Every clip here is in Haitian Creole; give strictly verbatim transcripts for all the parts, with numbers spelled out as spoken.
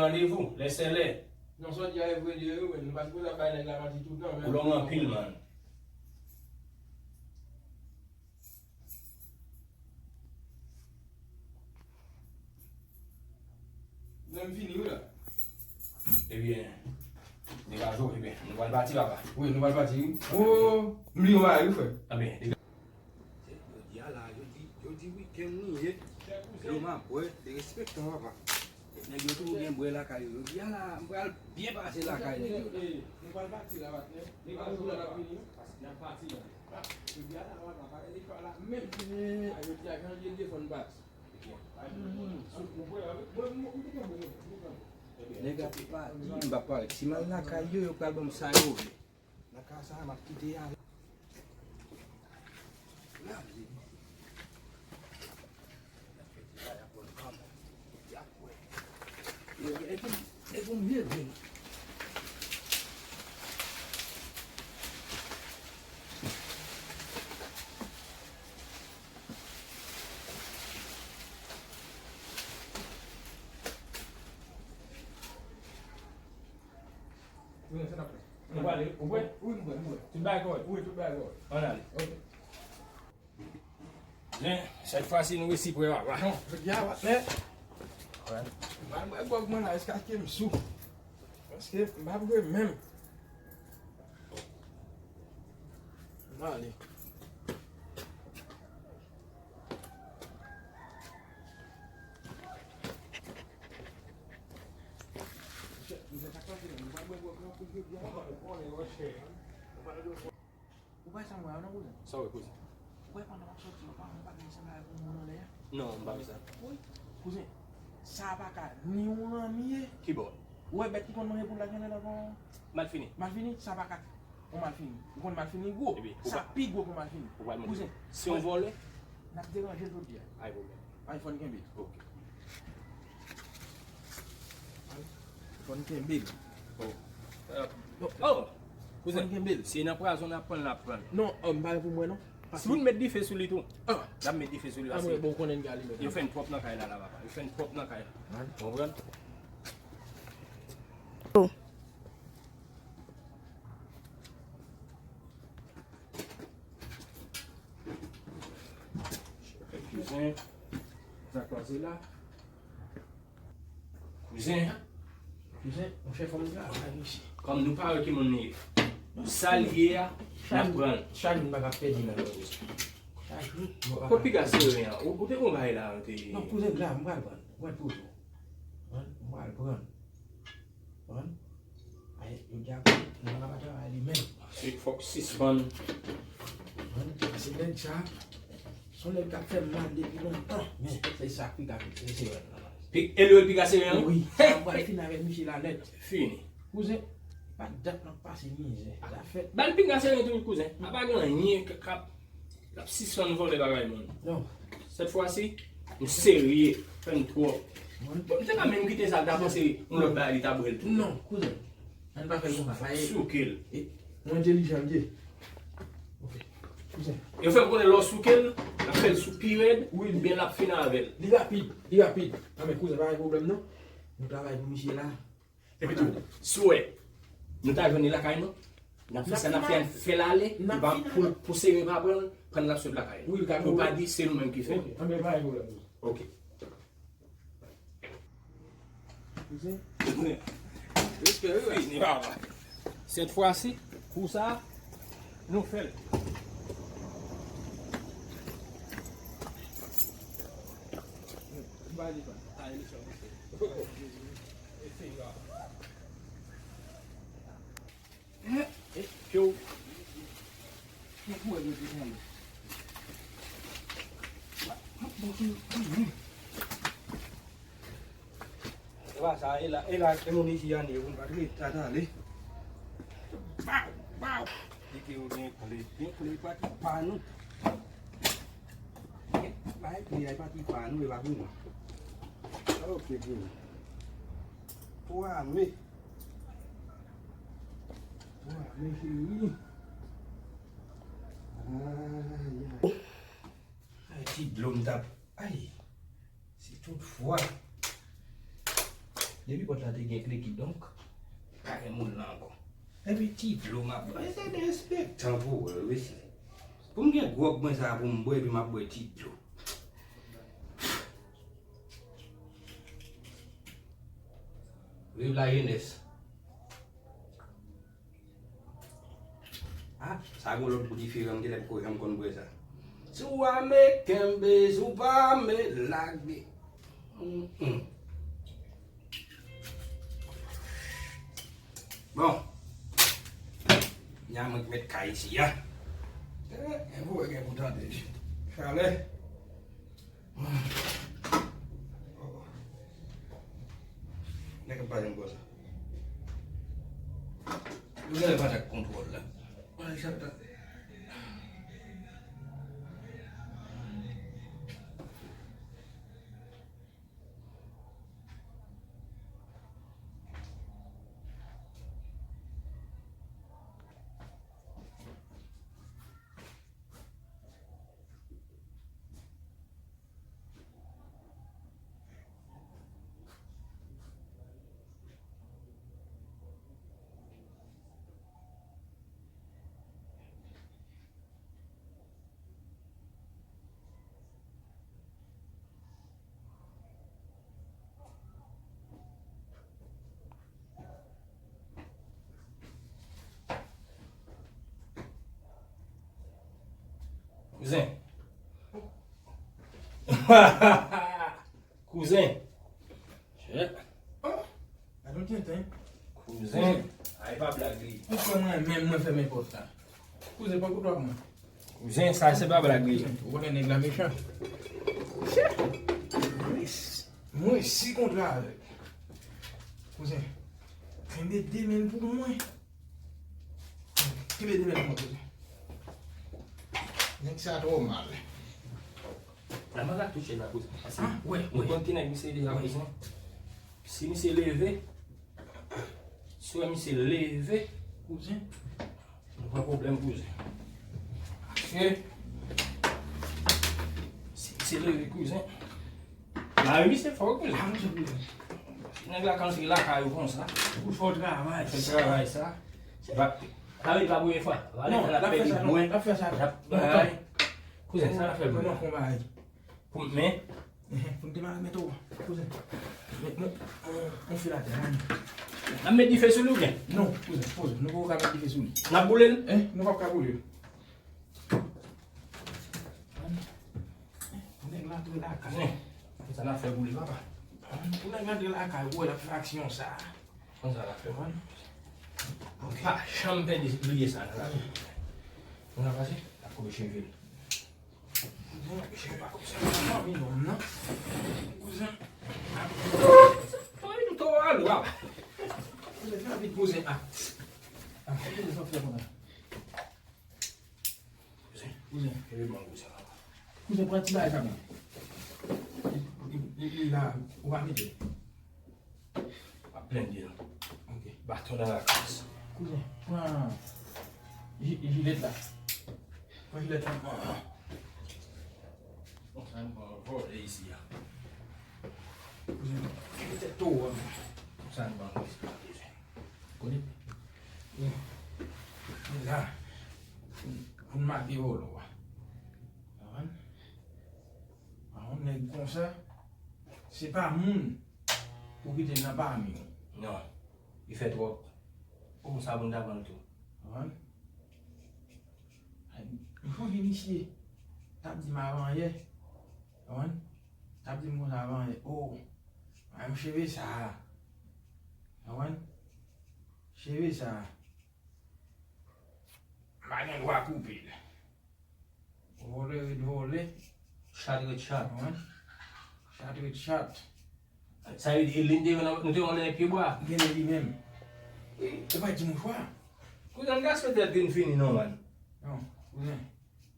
Randevou, lè se lè. Non, sa w di a e vre li ye wi, men nou pa sipoze ap bay nèg la manti tout tan, men. Ou long anpil, man. Menm fini wi la. Ebyen, degaje w, ebyen, nou pral pati, papa. Wi, nou pral pati wi. O, m bliye w mari wi, frè. Ebyen, degaje. Jodi a la, jodi, jodi wikenn li ye. Dlo m ap bwè, derespektan, papa. Nèg yo toujou gen bwè lakay yo. Jodi a la, m pral byen pase lakay nèg yo la. Nou pral pati la, patnè. Nou pral pati la, patnè. Jodi a la, papa, papa, li pa la menm. A, jodi a, jan je defann baz. Nèg la pa di m pa pale. Si m al lakay yo, yo pral ban m sa yo vle. Nan ka sa a, m ap kite y ale. Ou prale? Ou prè? Wi, m prè, m prè. Tout bagay kòrèk? Wi, tout bagay kòrèk. Ann ale. Ok. Zen, sèt fwa si nou resi prè, papa. Non, jodi a, patnè. M al bwè gwòg mwen la jiskaske m sou. Paske m pa prè menm. M ale. Ou pa sa mwen, non, kouzen? Sa w wè, kouzen? Ou wè pandan w ap sòti, ou pa, ou pa gen sanble avèk yon moun anlè a? Non, m pa wè sa. Wi. Kouzen, sa pa ka ni yon lanmi ye. Ki bò? Ou wè bèt ki konn manje poul la, ki anlè la, bon? Malfini. Malfini, sa pa ka. Yon malfini. Ou konn malfini gwo. Sa pi gwo ke yon malfini. Ou pral montre. Kouzen. Se yon vòlè? N ap deranje l jodi a. Ay, pwoblèm. Ay, fò n kenbe l. Ok. Fò n kenbe l. Oh. Oh. Fò n kenbe l. Si e nan pwazon n ap pran l, n ap pran l. Non, oh, m pa gen pou mwen, non. Si w met dife sou li tou. Ah. N ap met dife sou li, paske bon, konnen n gen alimè. Yo fè n twòp nan kay la, la, papa. Yo fè n twòp nan kay la. Ou konprann? Oh. Kouzen, sa kwaze la. Kouzen. Kouzen, monchè, fò m travay, mesye. Kòm nou pa wè ki moun li ye. Sa l ye a, n ap pran l. Chak jou m pa ka pèdi nan lòt kouzen. Chak jou, m pa ka. Kot piga sere an? Ou, ou te gon bagay la, ou te. Non, kouzen, la, m pral pran l. M pral pran l. M pral pran l. Konprann? Ay, yo di a, nou pa ka travay li menm. Se fòk sispann. Konprann? Se nèg sa, se yon nèg k ap fè m mal depi lontan. Men, se sa k piga, se, se, pi, e l yo piga sere an? Wi, sa pral fini avèk misye la nèt. Fini. Kouzen, pa dat m ap pase mizè. Zafè. Ba l piga sere tou, kouzen. A pa gen anyen k, k ap L ap sispann vòlè bagay moun. Non. Sèt fwa si, nou serye, fè n twòp. Bon, m te ka menm kite sa, ta panse yon lòt bagay, li ta bwè l tou. Non, kouzen. Ann pa fè l konsa. Souke l. E, mwen entèlijan m ye. Ok. Kouzen. Yo fè m konnen lè w souke l, l ap fè l sou pi rèd, oubyen l ap fin avè l. Li rapid, li rapid. Anben, kouzen, pa gen pwoblèm non. Nou travay pou misye la. Epi tou, si w wè, nou ta jwenn li lakay nou, n ap fè sa n ap fè a, fè l ale, pou pa, pou, pou sere pa pran l, pran l ap sot lakay li. Pou pa di se nou menm ki fè l. Ok, anben pa gen pwoblèm. Ok. Respè, wi, respè. Fini, papa. Sèt fwa si, kou sa, nou fè l. M pa li pa. Epa sa, e la, e la, e moun isi ane, moun pa dwe tata ale. Baw, baw. Di ke yo gen kle, gen kle pati pa nou. Bay kle a pati pa nou, e pa pou nou. Ok, pou nou. Twa me. Twa me, cheri. Ay, ay. Ay, ti dlo m t ap, ay, si tout fwa. Depi pòt la te gen kle, kidonk, pa gen moun la ankò. Epi ti dlo m ap bwè. E se derespektan pou ou, wi, mesye. Pou m gen gwòg mwen sa pou m bwè, epi m ap bwè ti dlo. Viv la jenès. Ah, sa gon lòt gou diferan, m genlè poko janm konn bwè sa. Si w ame, kenbe, si w pa ame, lage. Mm, mm. Bon. Nya mwen k mèt kay isi a. Eh, eh, pou wè gen pou tande. Chalè. Nèg ap pale m konsa. Yo genlè pa t ak kontwòl la. Ay, sa ta. Kouzen. Kouzen. Shit. Oh, gade yon tenten. Kouzen. Ay pa blag li. Ou kwè mwen menm mwen fèmen pòt la? Kouzen, pran koutwa pou mwen. Kouzen, sa se pa blag li. Kouzen, ou konnen nèg la mechan. Mwen si kontra avèk. Kouzen, kenbe de men pou mwen. Kenbe de men pou mwen, kouzen. Nèg sa twò mal. La m pa ka touche la, kouzen. Paske ah, wè, ou wè. Konn ki nèg misye ye deja, wè, kouzen. Si misye leve, si w wè misye leve, kouzen, nou pran pwoblèm, kouzen. Paske si misye leve, kouzen. Mari misye fò, kouzen. Ah, misye kouzen. Nèg la kanpe lakay ou konsa. Ou fè travay. Fè travay sa. Se pa, sa vle di pa premye fwa. Non, l ap fè sa, non, l ap fè sa. L ap bay. Kouzen, sa l ap fè l menm? Kòman fè yon bagay? Pou m, men. Ehe, pou m te mal mete w, kouzen. Met, met, on, on fil atè, man. N ap met dife sou li oubyen? Non, kouzen, poze. Nou poko ka met dife sou li. N ap boule l? Eh, nou p ap ka boule l. Pou nèg la antre lakay. Kouzen, sa n ap fè boule, papa. Pou nèg la antre lakay, ou wè l ap fè aksyon sa. Konsa l ap fè. Ou pa janm pèdi bliye sa nan lavi. Konsa pase, l ap koupe cheve l. Bon, mesye pa konsa. Fanmi nonm nan. Kouzen. Fanmi nou twò al, wa. Kouzen, fè vit, kouzen. Ah. Ah, kouzen, sa fè konsa. Kouzen, kouzen, kenbe ban kouzen. Kouzen, pran ti bagay sa, man. Li, li, li la, ou pa mete. Ap blende l. Ok. Baton nan lakaz. Kouzen, pran ji-, jilèt la. Pran jilèt la. Bon, sa nou pran vòlè isi a. Kouzen, kite tèt towo a. Sa nou pran isi a, kouzen. Konnen? Men la, pou n make vòlò a. Konprann? Pa yon nèg konsa, se pa moun pou kite nan pami w. Non, li fè twòp. Ou sa moun ta pran l tou. Konprann? M sonje misye t ap di m avanyè. Konprann? T ap di m konsa avanyè. O, ay m cheve sa a. Konprann? Cheve sa a. M pa gen dwa koupe l. Vòlè ret vòlè. Chat ret chat. Wi. Chat ret chat. Sa vle di, e li n te wè nan, nou te wè nan pyebwa? Genlè li menm. E, ou pa di mouchwa? Kouzen, gaspiye tèt vin fini non, man. Non, kouzen.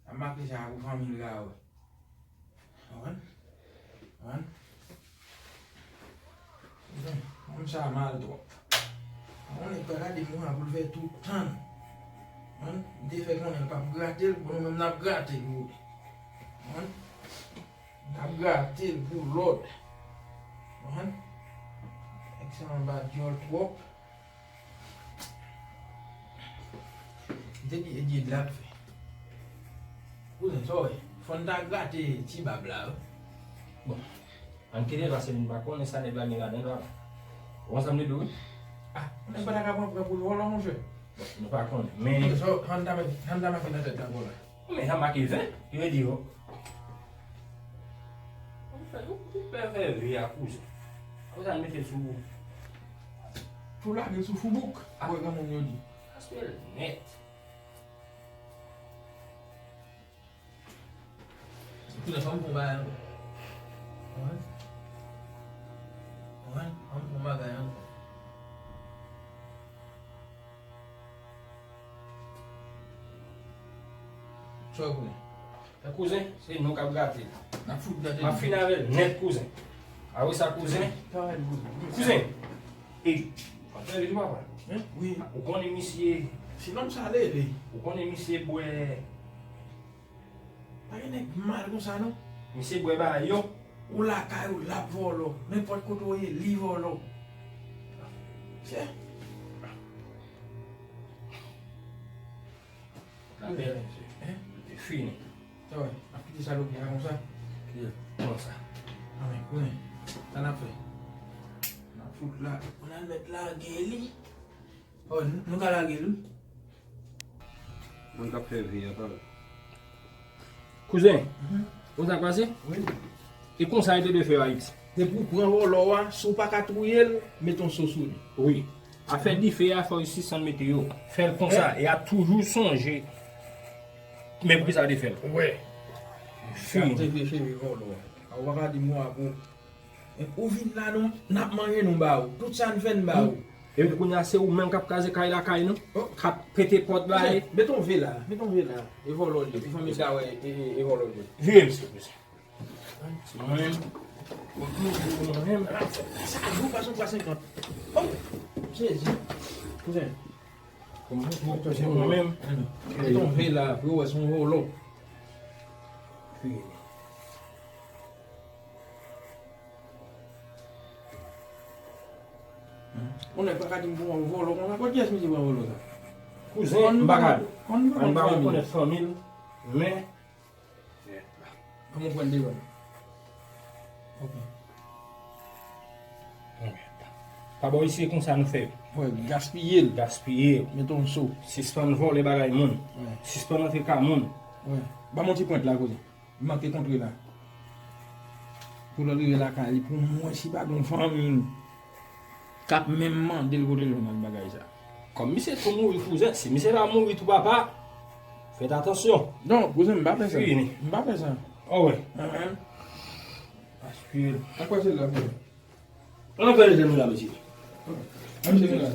Sa make sa pou fanmi l ka wè. Konprann? Konprann? Bon, moun sa a mal twòp. Yon nèg pa ka di moun an pou l fè tout tan. Konprann? M te fè konnen l p ap grate l, bon, nou menm n ap grate l pou li. Konprann? N ap grate l pou lòd. Konprann? Se anba dyòl twòp. M te di Edye de l ap fè. Kouzen, sa w wè? Fò n ta grate ti bab la, wi. Bon, ann kite l pase, nou pa konnen sa nèg la gen ladan l, papa. Ou konn sa m te di w, wi? Ah, nèg pa ta ka pran pran pou l vòlò, monchè. Bon, nou pa konnen, men. Sa, ann ta met, ann ta make nan tèt la, vòlò. Men sa make ven, ki vle di yo. Ou fè, ou, ou fè, fè ve a kouzen. Apre sa, l mete sou. Tou lage sou foubouk. Ah. Wè, granmoun yo di. Paske l nèt. Kouzen, fò m fè yon bagay ankò. Wè. Wè, fò m fè yon bagay ankò. Sa w konnen? Kouzen, se nou k ap gate l. N ap fout gate l. M ap fini avè l nèt, kouzen. A wi sa, kouzen. Travay l, kouzen. Kouzen. E, w ap fè vit, papa. Hein? Wi. Ou konnen misye. Se nonm sa leve. Ou konnen misye bwè. Pa gen nèg mal konsa, non. Misye bwè bagay yo. Ou lakay ou, l ap vòlò. Nenpòt kote w ye, li vòlò. Chè. L ap bèl, mesye. Hein? Li te fini. Sa w wè, n ap kite salopi a konsa. Kite l konsa. Anben, kouzen, sa n ap fè? N ap fout la, n al mèt lage li. Oh, n-, nou ka lage l, wi. Moun k ap fè ve a, pa vre? Kouzen, mhm, ou konn sa k pase? Wi. E konsa yo te dwe fè yo Ayiti. Depi w pran vòlò a, si w pa ka touye l, mete yon so sou li. Wi. Afè dife a, fò yo sispann mete yo. Fè l konsa. E a toujou sonje. Men poukisa yo te fè l? Wè. Fini. Sa te vle cheve vòlò a. Ou pa ka di m wa pou. Ou vin la, nou, n ap manje nou ba ou. Tout sa n fè n ba ou. Epi kounye a, se ou menm k ap kraze kay lakay nou, k ap pete pòt la. Mete yon ve la, mete yon ve la. E vòlò l ye. Ti fanmi sa wè, e, e, e vòlò l ye. Vire, mesye, mesye. Se mwen menm. Mwen menm. Sa jou pa son twa senkant. Oh, Jezi. Kouzen. Kouzen mwen menm. Mete yon ve la, pou yo wè se yon vòlò. Yon nèg pa ka di m pou yon vòlò konsa. Kot kiyès misye pran vòlò sa? Kouzen, m pa ka di. Ann ba rekonèt fanmi l, men. Ban m pran devan. Ok. Pa bò isi, se konsa nou fè. Wè, gaspiye l. Gaspiye l. Mete yon so. Sispann vòlè bagay moun. Wè. Sispann antre kay moun. Wè. Ban m yon ti pwent la, kouzen. M manke kontre la. Pou lè l rive lakay li, pou mwen, si pa gen yon fanmi k ap menm mande l kote l jwenn bagay sa. Kòm misye tou mouri, kouzen, si misye pa mouri tou, papa, fèt atansyon. Non, kouzen, m pa fè sa. Fini. M pa fè sa. Oh, wè. Ahan. Paske. Akwè se la, kouzen. Ann fè l jwenn la, mesye. Ann fè l la.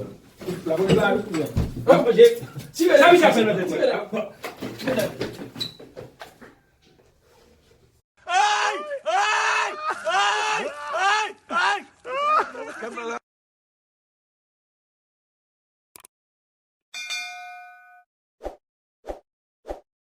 La polis la, kouzen. Oh, mesye. Tire la, tire la. Tire la. Ay! Ay! Ay! Ay! Ay!